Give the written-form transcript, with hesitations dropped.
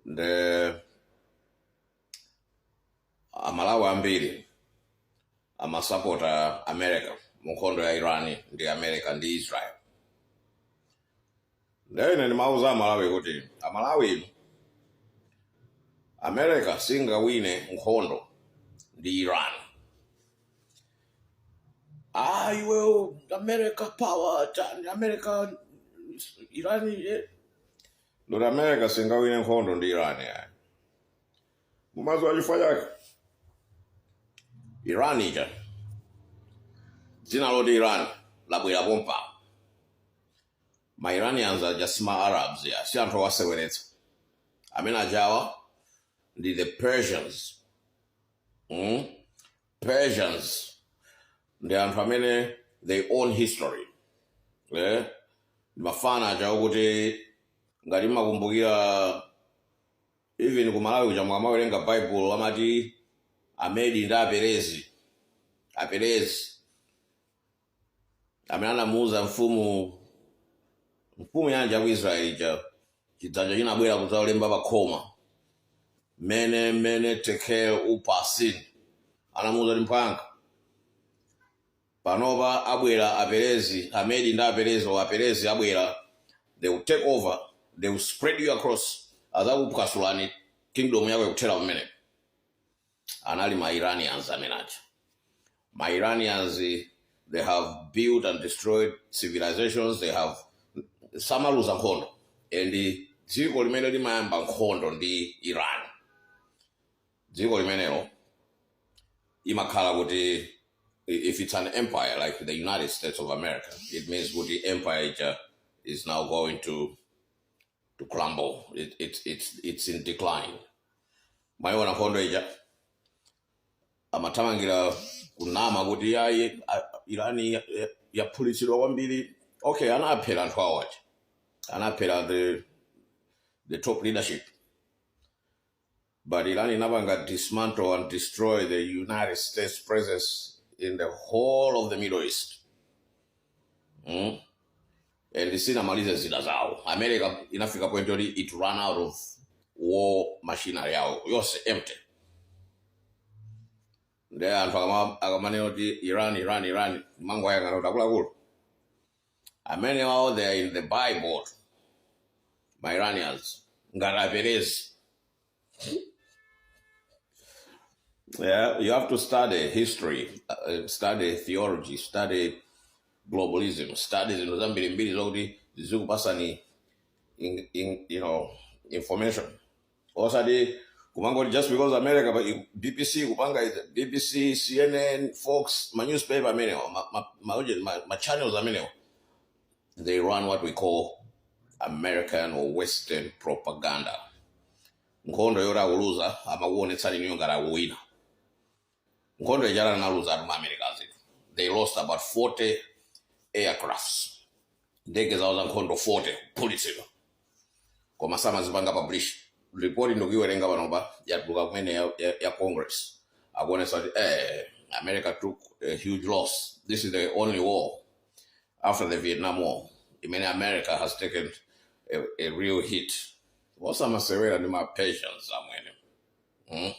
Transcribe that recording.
Nde Amalawi ambiri amasapota America mu nkhondo ya Iran ndi America ndi Israel. Nde ine ndimauza Amalawi kuti, Amalawi inu, America singawine nkhondo ndi Iran. Ah, iwe, America power chani, America, Iran, eh. Ndoti America singawine nkhondo ndi Iran yayi. Mumadziwa chifukwa chake? Iran ija, dzina loti Iran labwera pompa. Ma Iranians aja si ma Arabs ya, si anthu owaseweretsa. Amene ajawa ndi the Persians. Persians ndi anthu amene they own history, eh? Ndi mafana aja okuti ngati mmakumbukira, even ku Malawi kuja, mukamawerenga Bible amati Amedi ndi Aperezi. Aperezi amene anamuuza mfumu yanja ku Israeli ija, chidzanja chinabwera kudzalemba pa khoma, "Mene mene tekel uparsin." Anamuuza kuti, "Mphwanga, panopa abwera Aperezi, Amedi ndi Aperezi, o Aperezi abwera, they will take over, they will spread you across, azakuphwasulani, kingdom yako ikuthera pamenepo." Anali ma Iranians amene aja. Ma Iranians, they have built and destroyed civilizations. They have samaluza nkhondo, and dziko limene limayamba nkhondo ndi Iran, dziko limenelo imakhala kuti if it's an empire like the United States of America, it means kuti empire ija is now going to crumble. It's in decline. Mwayiona nkhondo ija, amathamangira kunama kuti ayi, Irani yaphulitsidwa kwambiri. Okay, anaphera anthu awo aja, anaphera the top leadership, but Iran inapanga dismantle and destroy the United States presence in the whole of the Middle East. And sinamalize zida zawo. America inafika point yoti it run out of war machinery yawo yonse, empty. Nde anthu akamanena kuti Iran, Iran, Iran, mangoyang'ana kuti akuluakulu amene wawo, they are in the Bible. Ma Iranians ngati Aperezi. Yeah, you have to study history, study theology, study globalism, study zinthu zambirimbiri zokuti zikupasani in information, osati kumangoti just because America, but BBC kupanga BBC, CNN, Fox, ma newspaper amenewa, ma channels amenewa, they run what we call American or Western propaganda. Nkhondo yoti akuluza amakuonetsani niyo ngati akuwina. Nkhondo ijala analuza atu ma Americans. They lost about 40 aircrafts, ndege zawo za nkhondo 40 kuphulitsidwa, koma samazipanga publish. Report ndikuiwerenga panopa, yatuluka kumene ya Congress, akuonetsa kuti America took a huge loss. This is the only war after the Vietnam War imene America has taken a real hit. Osamasewera ndi ma Persians amwene.